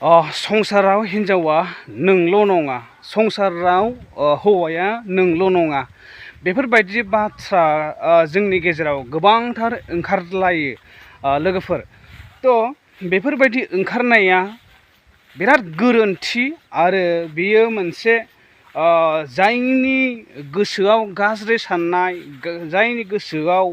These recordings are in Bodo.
संसाराव हिन्जावा नोंल' नङा संसाराव हौवाया नोंल' नङा बेफोरबायदि बाथ्रा जोंनि गेजेराव गोबांथार ओंखारलायो लोगोफोर थ' बेफोरबायदि ओंखारनाया बिराद गोरोन्थि आरो बेयो मोनसे जायनि गोसोआव गाज्रि साननाय जायनि गोसोआव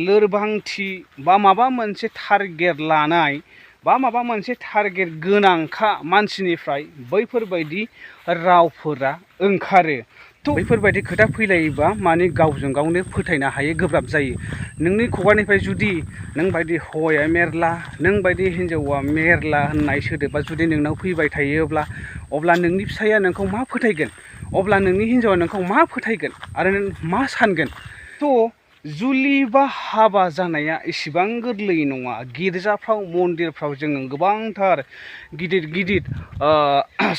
लोरबांथि बा माबा मोनसे टारगेट लानाय बा माबा मोनसे टारगेट गोनांखा मानसिनिफ्राय बैफोरबायदि रावफोरा ओंखारो थ' बैफोरबायदि खोथा फैलायोबा माने गावजों गावनो फोथायनो हायै गोब्राब जायो नोंनि खुगानिफ्राय जुदि नोंबायदि हौवाया मेरला नोंबायदि हिन्जावा मेरला होननाय सोदोबा जुदि नोंनाव फैबाय थायोब्ला अब्ला नोंनि फिसाया नोंखौ मा फोथायगोन अब्ला नोंनि हिन्जावा नोंखौ मा फोथायगोन आरो नों मा सानगोन थ' जुलि बा हाबा जानाया इसिबां गोरलै नङा गिर्जाफ्राव मन्दिरफ्राव जोङो गोबांथार गिदिर गिदिर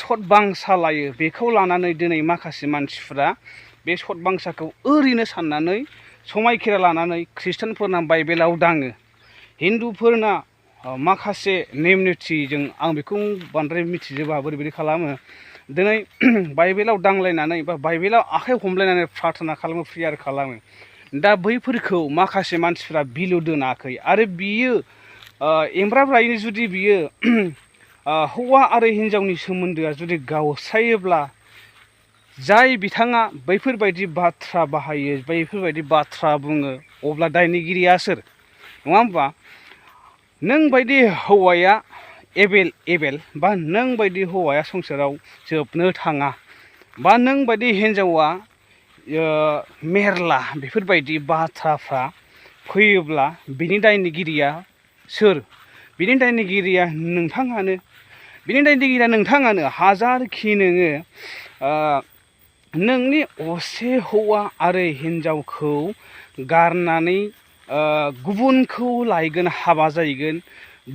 सतबांसा लायो बेखौ लानानै दिनै माखासे मानसिफ्रा बे सतबांसाखौ ओरैनो साननानै समायखिरा लानानै ख्रिस्टानफोरना बाइबेलाव दाङो हिन्दुफोरना माखासे नेम निथिजों आं बेखौ बांद्राय मिथिजोबा बोरैबायदि खालामो दिनै बाइबेलाव दांलायनानै बा बाइबेलाव आखाइ हमलायनानै प्रार्थना खालामो प्रेयार खालामो दा बैफोरखौ माखासे मानसिफ्रा बिलु दोनाखै आरो बियो एमब्राब्रायैनो जुदि बियो हौवा आरो हिन्जावनि सोमोन्दोआ जुदि गावस्रायोब्ला जाय बिथाङा बैफोरबायदि बाथ्रा बाहायो बैफोरबायदि बाथ्रा बुङो अब्ला दायनिगिरिया सोर नङा होमबा नों बायदि हौवाया एबेल बा नों बायदि हौवाया संसाराव जोबनो थाङा बा नों बायदि हिन्जावा मेरला बेफोरबायदि बाथ्राफ्रा फैयोब्ला बिनि दायनिगिरिया सोर बिनि दायनिगिरिया नोंथाङानो हाजारखि नोङो नोंनि असे हौवा आरो हिन्जावखौ गारनानै गुबुनखौ लायगोन हाबा जाहैगोन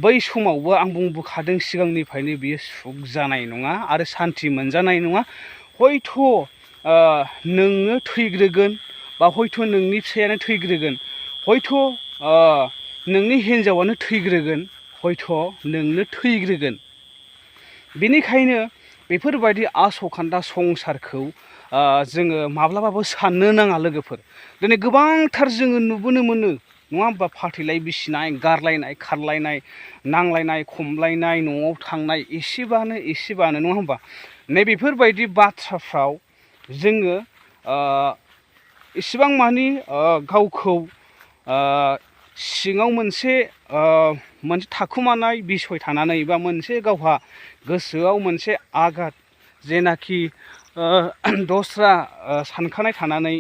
बै समावबो आं बुंबोखादों सिगांनिफ्रायनो बियो सुख जानाय नङा आरो सान्थि मोनजानाय नङा हयथ' नोंनो थैग्रोगोन बा हयथ' नोंनि फिसायानो थैग्रोगोन हयथ' नोंनि हिन्जावानो थैग्रोगोन हयथ' नोंनो थैग्रोगोन बेनिखायनो बेफोरबायदि आसखान्दा संसारखौ जोङो माब्लाबाबो साननो नाङा लोगोफोर दिनै गोबांथार जोङो नुबोनो मोनो नङा होमबा फाथैलाय बिसिनाय गारलायनाय खारलायनाय नांलायनाय खमलायनाय न'आव थांनाय एसेबानो नङा होमबा नैबेफोरबायदि बाथ्राफ्राव जोङो इसिबां मानि गावखौ सिङाव मोनसे थाखुमानाय बिसय थानानै बा मोनसे गावहा गोसोआव मोनसे आघात जेनाखि दस्रा सानखानाय थानानै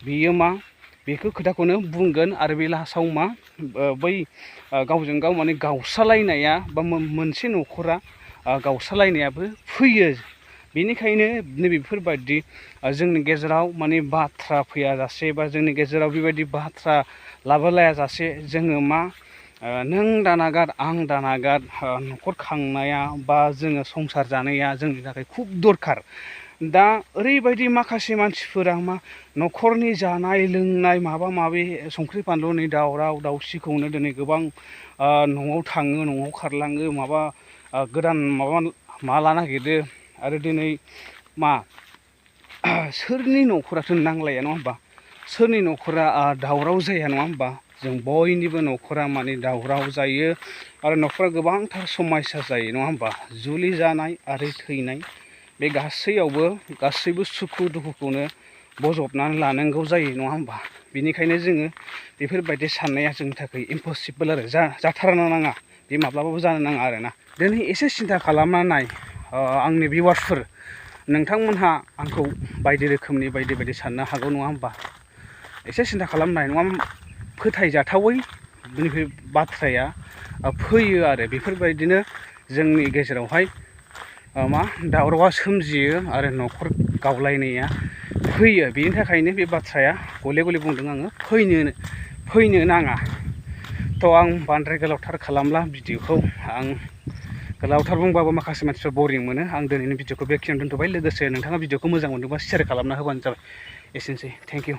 बियो मा बेखौ खोथाखौनो बुंगोन आरो बे लासाव मा बै गावजों गाव माने गावस्रालायनाया बा मोनसे न'खरा गावस्रालायनायाबो फैयो बेनिखायनो नैबेफोरबायदि जोंनि गेजेराव माने बाथ्रा फैयाजासे बा जोंनि गेजेराव बेबायदि बाथ्रा लाबोलायाजासे जोङो मा नों दानागार आं दानागार न'खर खांनाया बा जोङो संसार जानाया जोंनि थाखाय खुब दरखार दा ओरैबायदि माखासे मानसिफोरा मा न'खरनि जानाय लोंनाय माबा माबि संख्रि बानलुनि दावराव दावसिखौनो दिनै गोबां न'आव थाङो न'आव खारलाङो माबा गोदान मा लानो नागिरदो आरो दिनै मा सोरनि न'खराथ' नांलाया नङा होमबा सोरनि न'खरा दावराव जाया नङा होमबा जों बयनिबो न'खरा माने दावराव जायो आरो न'खरा गोबांथार समस्या जायो नङा होमबा जुलि जानाय आरो थैनाय बे गासैबो सुखु दुखुखौनो बजबनानै लानांगौ जायो नङा होमबा बेनिखायनो जोङो बेफोरबायदि साननाया जोंनि थाखाय इम्पसिबोल आरो जाथारनो नाङा बे माब्लाबाबो जानो नाङा आरोना दिनै एसे सिन्था खालामना नाय आंनि भिउवार्सफोर नोंथांमोनहा आंखौ बायदि रोखोमनि बायदि साननो हागौ नङा होमबा एसे सिन्था खालामनाय नङा फोथायजाथावै बेनिफ्राय बाथ्राया फैयो आरो बेफोरबायदिनो जोंनि गेजेरावहाय मा दावरावआ सोमजियो आरो न'खर गावलायनाया फैयो बेनि थाखायनो बे बाथ्राया गले गले बुंदों आङो फैनो नाङा थ' आं बांद्राय गोलावथार खालामला भिडिअखौ आं गोलावथार बुंबाबो माखासे मानसिफ्रा बरिं मोनो आं दिनैनि भिडिअखौ बेखिनियावनो दोनथ'बाय लोगोसे नोंथाङा भिडिअखौ मोजां मोनदोंबा शेयार खालामना होबानो जाबाय एसेनोसै थेंक इउ